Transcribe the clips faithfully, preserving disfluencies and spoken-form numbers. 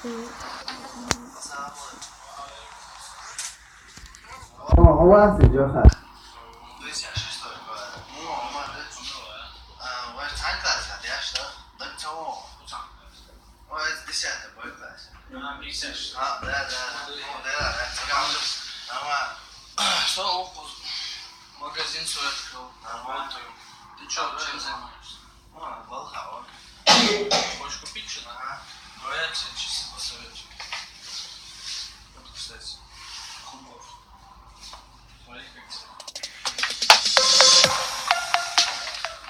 О, у вас идёт. Ой, это десятый, бой класс. А, да, да, да. Ну, да, да, да. Нормально. Что, опус? Магазин свой открыл. Нормально. Работаю. Ты чё, чем занимаешься? А, балхао. Хочешь купить что-то? Ага. Давай я тебе часы посоветую. Вот, кстати, купов. Смотри, как тебе.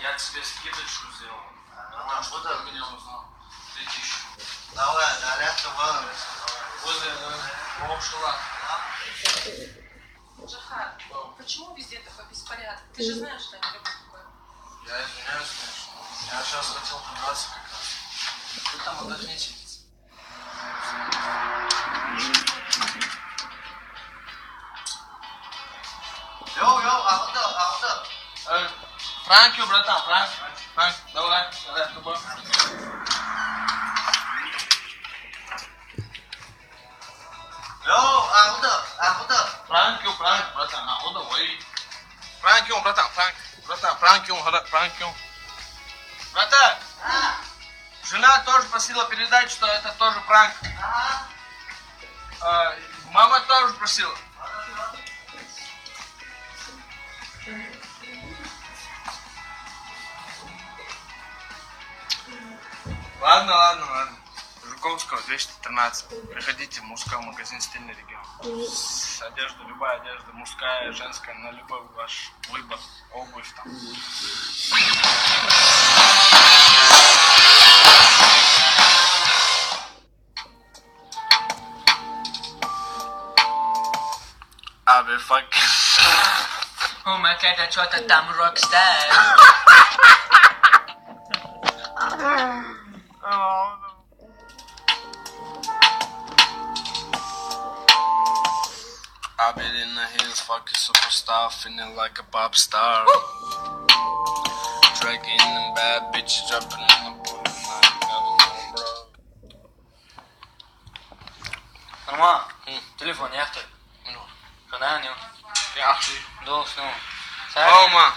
Я тебе скидочку сделал. А, ну, а что ты от меня узнал? Три тысячи. Давай, да, рядом. Возле, э, общий лак. Джохар, почему везде такой беспорядок? Ты же знаешь, что я не люблю такое. Я извиняюсь, конечно. Я сейчас хотел подраться как раз. Вы там отдохните. Йоу, йоу, алда, алда. Э, Франкио, братан, Франк, Франк, давай, давай, давай. Йоу, алда, алда. Франкио, Франк, братан, алда, ой. Франкио, братан, Франк, братан, Франкио, братан, Франкио. Братан, жена тоже просила передать, что это тоже пранк. А, мама тоже просила. Ладно, ладно, ладно. Жуковского, двести тринадцать. Приходите в мужской магазин «Стильный регион». Одежда, любая одежда, мужская, женская, на любой ваш выбор. Обувь там. I've been fucking. Oh my god, I thought that I'm a rock star. I've been in the hills, fucking superstar, feeling like a pop star. Dragging them bad bitches, dropping in the booty, man, got a little bro. Нормально. М. Телефон яхты. Ну. Канал не. Яхты. Дос, ну. Ома.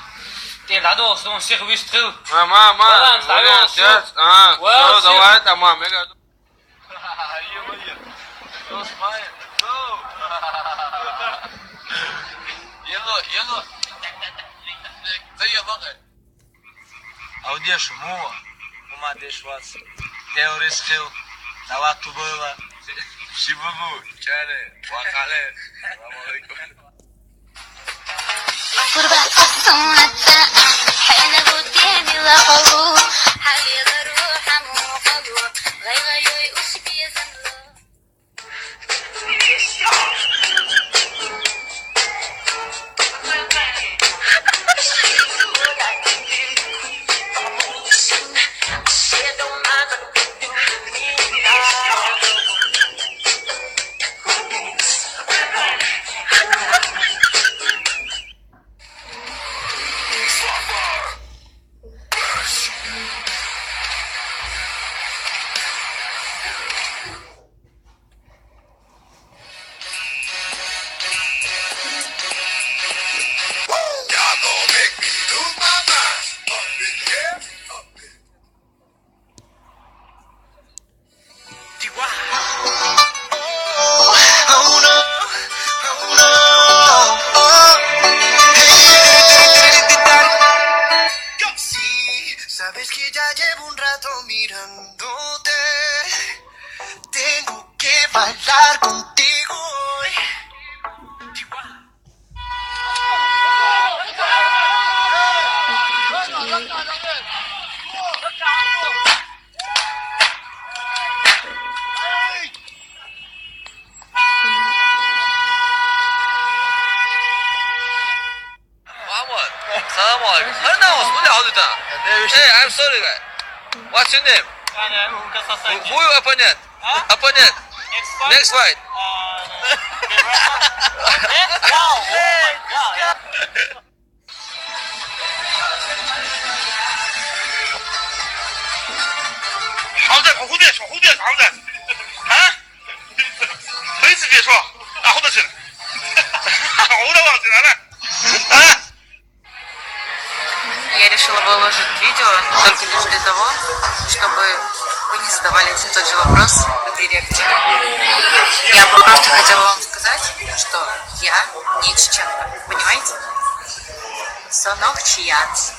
Ты да дос, ну, всех выстрел. Ма, ма, ма. Баланс, алло, всё. А, всё, давай, тамам, я говорю. Ё-моё. Дос, май, go. Yellow, yellow. Да я богай. Авдешу, муо, мума дешвац, деврис хил, дава тубыла. Шибубу, чале, вакале. Салам алейкум. Гурбат асунатта, хеле бутени лахалу, халила рухаму халу, гайла йой ушпи замлу. Sí, sabes que ya llevo un rato mirándote. Tengo que bailar contigo hoy. Muhammad, салам алейкум. Хар наус, ули хадута. Hey, I'm sorry, guy. What's your name? Who your opponent? Opponent. Next fight. Hamzat, who this? Who this? Hamzat. Huh? Я решила выложить видео только лишь для того, чтобы вы не задавали один и тот же вопрос в директе. Я бы просто хотела вам сказать, что я не чеченка. Понимаете? Сонок чият.